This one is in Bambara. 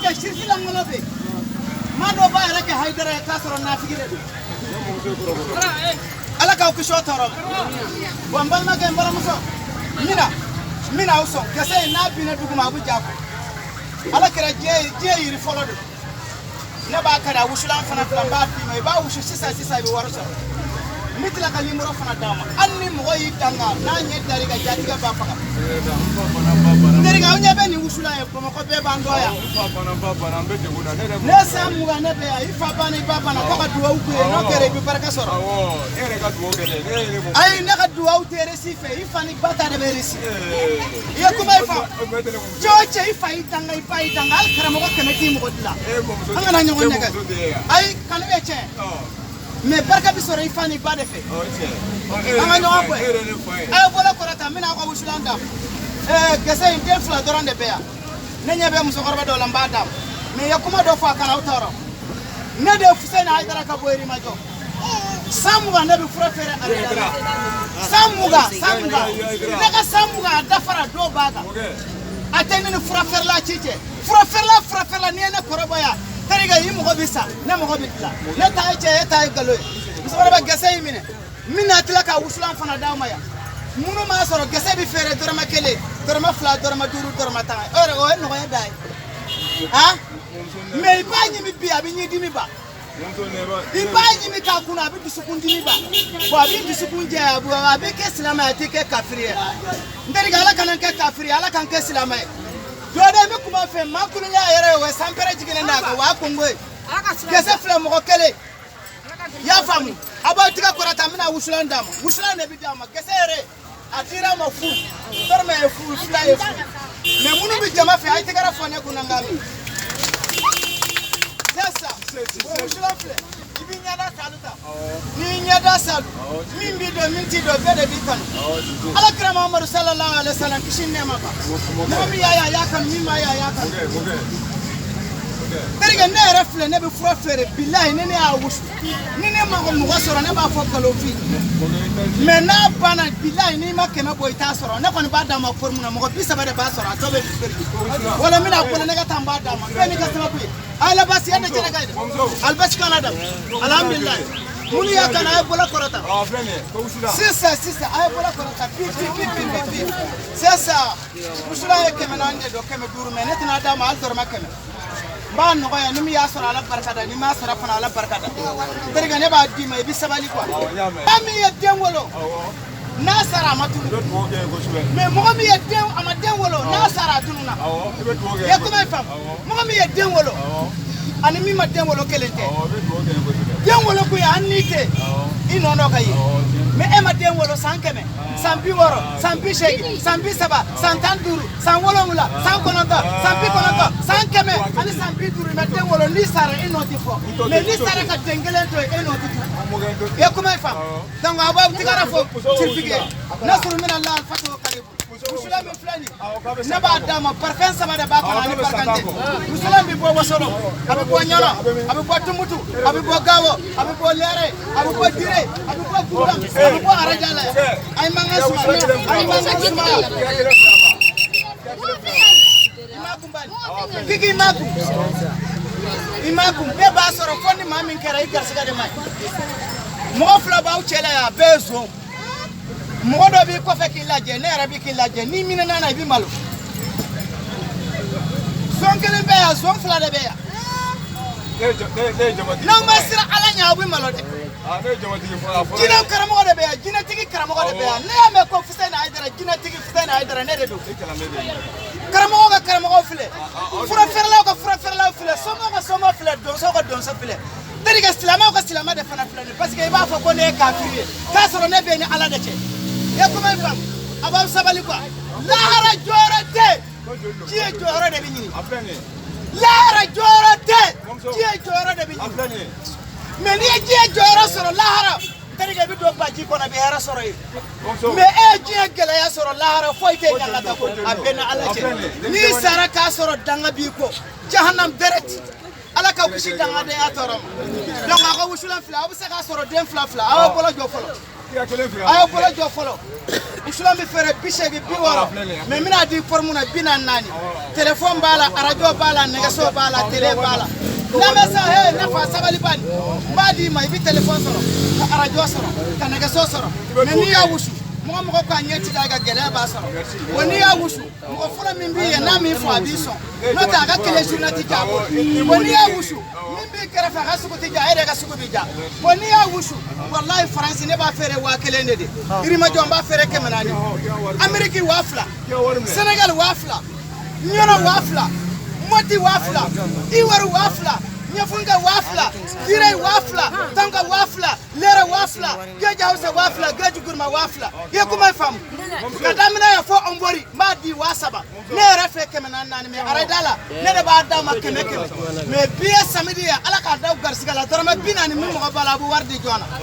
que siriki lankolon bɛ yen. Maa dɔw b'a yɛrɛ kɛ Hayidara ye k'a sɔrɔ nafigi de don. Ala k'aw kisi o tɔɔrɔ ma. Bon, n balimakɛ, n balimamuso, n bɛna n bɛna aw sɔn gɛsɛ in n'a binna duguma, a bɛ ja ko Ala kɛra diɲɛ yiri fɔlɔ de don. Ne b'a kari, a wusulan fana fila, n b'a d'i ma, i b'a wusu sisan sisan, i bɛ wari sɔrɔ. N bɛ tila ka nimɔrɔ fana d'a ma. Hali ni mɔgɔ y'i danga n'a ɲɛ dar'i kan, jatigɛ b'a faga. N terikɛ, aw ɲɛ bɛ nin wusulan ye, Bamakɔ bɛɛ b'an dɔn yan. Ne san 20 ne bɛ yan. I fa banna, i ba banna, ko ka duwawu k'u ye, n'o kɛra i bɛ barika sɔrɔ. Ayi, ne ka duwawu tɛ réussi fɛ, i fa ni ba ta de bɛ réussi. I ye kuma in faamu? Cɛ o cɛ, i fa y'i danga, i ba y'i danga, hali karamɔgɔ 100 t'i mɔgɔ dilan. An kana ɲɔgɔn nɛgɛ. Ayi, kanu ye tiɲɛ, mais barika bɛ sɔrɔ i fa ni ba de fɛ. An ka ɲɔgɔn bɔ a ye bolo kɔrɔta, n bɛna aw ka wusulan d'a ma. Gɛsɛ in den fila dɔrɔn de bɛ yan. Ne ɲɛ bɛ musokɔrɔba dɔ la, n b'a d'a ma, mais i ye kuma dɔ fɔ, a kana aw tɔɔrɔ. Ne de ye Fuseni Hayidara ka bɔ Yirimajɔ. San 20 ne bɛ fura feere ale la. San 20, san 20, ne ka san 20 a dafara. Dɔw b'a kan, a tɛ ne ni fura feerela ci cɛ. Fura feerela, fura feerela, n'i ye ne kɔrɔbɔ yan, terikɛ, i mɔgɔ bɛ sa, ne mɔgɔ bɛ dilan. Ne ta ye cɛ, e ta ye nkalon ye. Musokɔrɔba, gɛsɛ y'i minɛ, n bɛna tila ka wusulan fana d'aw ma yan. Minnu m'a sɔrɔ, gɛsɛ bɛ feere dɔrɔmɛ 1, dɔrɔmɛ 2, dɔrɔmɛ 5, dɔrɔmɛ 10. O yɛrɛ, o ye nɔgɔya da ye han. Mais i b'a ɲimi bi, a bɛ ɲɛdimi ban. I b'a ɲimi k'a kunna, a bɛ dusukun dimi ban. Bon, a bɛ dusukun jɛ, a bɛ kɛ silamɛ ye, a tɛ kɛ kafiri ye. N terikɛ, Ala kana n kɛ kafiri ye, Ala k'an kɛ silamɛ ye. Dɔ de bɛ kuma fɛ, maa kulonkɛ a yɛrɛ ye, o ye sanpɛrɛ jiginnen d'a kan, o y'a kongo ye. Gɛsɛ filɛ, mɔgɔ kelen, i y'a faamu? A b'aw tigɛ kɔrɔta, n bɛna wusulan d'a ma. Wusulan de bɛ d'a ma. Gɛsɛ yɛrɛ, a dira ma fu, dɔrɔmɛ ye fu, fila ye fu. Mais minnu bɛ jama fɛ, a ye tɛgɛrɛ fɔ ne kunna n k'a min. Sisan wusulan filɛ, i b'i ɲɛda salu ta. N'i ɲɛda salu, min b'i dɔn, min t'i dɔn, bɛɛ de b'i kanu. Ala kira Muhamadu sallallahu alaihi wa sallam, kisi ni nɛɛma ban. Mɔgɔ min y'a ye, a y'a kanu. Min m'a ye, a y'a kanu. Terikɛ, ne yɛrɛ filɛ, ne bɛ fura feere. Bilahi, ni ne y'a wusu, ni ne ma mɔgɔ sɔrɔ, ne b'a fɔ nkalon fin. Mais n'a banna, bilahi, n'i ma 100 bɔ, i t'a sɔrɔ. Ne kɔni b'a d'a ma fori mun na, mɔgɔ 30 de b'a sɔrɔ, a tɔ bɛ feere. Wala n bɛna bolo ne ka taa, n b'a d'a ma. Bɛɛ n'i ka sababu ye. A la basi e de jɛnɛ ka ye dɛ. Alibasi kana da, alhamdulilayi. Minnu y'a kanu, a ye bolo kɔrɔta sisan sisan. A ye bolo kɔrɔta, pi pi pi pi pi pi. Sisan wusulan ye 400 de don, 500, mais ne tɛna d'a ma hali dɔrɔmɛ 100. N b'a nɔgɔya, ni min y'a sɔrɔ, Ala barika da. Ni m'a sɔrɔ fana, Ala barika da. Terikɛ, ne b'a d'i ma, i bɛ sabali quoi. Maa min ye den wolo, n'a sara, a ma tunu. Mais mɔgɔ min ye den, a ma den wolo, n'a sara, a tununa. I ye kuma in faamu? Mɔgɔ min ye den wolo ani min ma den wolo, kelen tɛ. Den wolo kun ye hali n'i tɛ, i nɔ dɔ ka ye. Mais e ma den wolo, san 100, san 60, san 80, san 30, san 15, san 7, san 9, san 90, san 100 ani san 50, i ma den wolo, n'i sara, i nɔ tɛ fɔ. Mais n'i sara ka den kelen to yen, e nɔ tɛ tunu. I ye kuma in faamu? Donc a b'aw tigɛrɛ fɔ sirifigi ye. Nasuru min Allah alfatu karibu. Wusulan min filɛ nin, ne b'a d'a ma, parfum saba de b'a kɔnɔ ani barikante. Wusulan bɛ bɔ Wasolo, a bɛ bɔ Ɲɔnɔ, a bɛ bɔ Tumutu, a bɛ bɔ Gawo, a bɛ bɔ Lɛrɛ, a bɛ bɔ Dire, a bɛ bɔ Gurudan, a bɛ bɔ Arajala. A ye mankan suma, a ye mankan suma. I ma kun bani kiki, i ma kun, i ma kun. Bɛɛ b'a sɔrɔ fo ni maa min kɛra i garisigɛ de ma ɲi. Mɔgɔ fila b'aw cɛ la yan, a bɛɛ ye zon. Mɔgɔ dɔ b'i kɔfɛ k'i lajɛ, ne yɛrɛ bɛ k'i lajɛ. N'i minɛna na, i bɛ malo. Zon kelen bɛ yan, zon fila de bɛ yan. N'aw ma siran Ala ɲɛ, aw bɛ malo dɛ. Jinɛ karamɔgɔ de bɛ yan, jinɛtigi karamɔgɔ de bɛ yan. Ne y'a mɛn ko Fuseni Hayidara, jinɛtigi Fuseni Hayidara, ne de don. Karamɔgɔw ka karamɔgɔw filɛ, furafeerelaw ka furafeerelaw filɛ, somɔgɔw ka somɔgɔw filɛ, donsow ka donso filɛ. Terikɛ, silamɛw ka silamɛ de fana filɛ nin, parce que i b'a fɔ ko ne ye kafiri ye, k'a sɔrɔ ne bɛ ni Ala de cɛ. I ye kuma in faamu? A b'aw sabali quoi. Lahara jɔyɔrɔ tɛ, diɲɛ jɔyɔrɔ de bɛ ɲini. Lahara jɔyɔrɔ tɛ, diɲɛ jɔyɔrɔ de bɛ ɲini. Mais n'i ye diɲɛ jɔyɔrɔ sɔrɔ, lahara, terikɛ, i bɛ don baji kɔnɔ, i bɛ hɛrɛ sɔrɔ yen. Mais e ye diɲɛ gɛlɛya sɔrɔ, lahara foyi tɛ ɲangata ko, a bɛɛ ni Ala cɛ. N'i sara k'a sɔrɔ danga b'i kɔ, jahanam direct. Ala ka kisi dangadenya tɔɔrɔ ma. Donc a ka wusulan filɛ, aw bɛ se k'a sɔrɔ den fila fila. Aw ye bolo jɔ fɔlɔ, aw ye bolo jɔ fɔlɔ. Wusulan Wusulan bɛ feere 80, 60, mais n bɛna di forme na 44. Telefɔni b'a la, arajo b'a la, nɛgɛso b'a la, télé b'a la. N'an bɛ sa, he, ne fa, sabali bani, n b'a d'i ma, i bɛ telefɔni sɔrɔ, ka arajo sɔrɔ, ka nɛgɛso sɔrɔ. Mais n'i y'a wusu, mɔgɔ mɔgɔ k'a ɲɛ ci la, ka gɛlɛya b'a sɔrɔ. Wa n'i y'a wusu, mɔgɔ fɔlɔ min b'i ye n'a m'i fɔ, a b'i sɔn, n'o tɛ a ka kelen journée ti ja a bolo. Wa n'i y'a wusu, min b'i kɛrɛfɛ, a ka sugu ti ja, e yɛrɛ ka sugu bi ja. Wa n'i y'a wusu, walayi, Faransi ne b'a feere 1000 de, Yirimajɔ n b'a feere 400, Ameriki 2000, Senegal 2000, Ɲɔnɔ 2000, Moti 2000, Iwari 2000, Ɲɛfunka 2000, Girey 2000, Tanka 2000, Lere 2000, Geji Hausa 2000, Geji Gurma 2000. I ye kuma in faamu? Ka daminɛ yan fɔ Ɔnbɔri, n b'a di 3000. Ne yɛrɛ fɛ 400, mais arada la ne de b'a d'a ma 100 100. Mais bi ye samedi ye, Ala k'a da garisigɛ la, dɔrɔmɛ 40 min mɔgɔ b'a la, a bɛ wari di jɔn na.